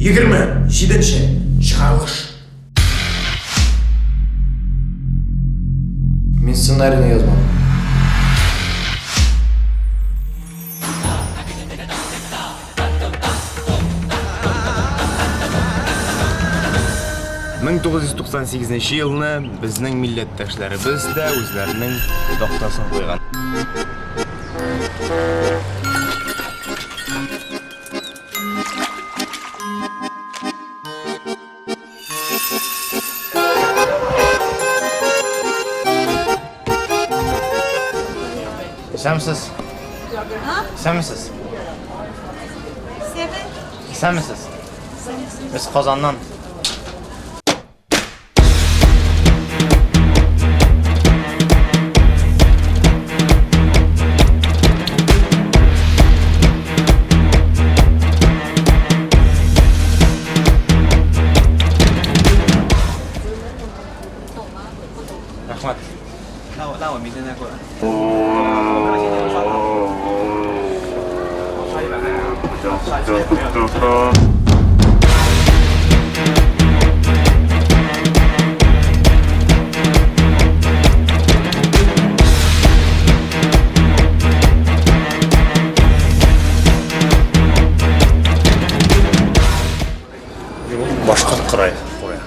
27 нче чыгарылыш. Мин сценарийны язмадым. Нчы елны безнең милләттәшләребез дә үзләренең тактасын куйган. Исәнмесез. Исәнмесез. Исәнмесез. Без Казаннан. Рәхмәт. Башкорт кырай куя.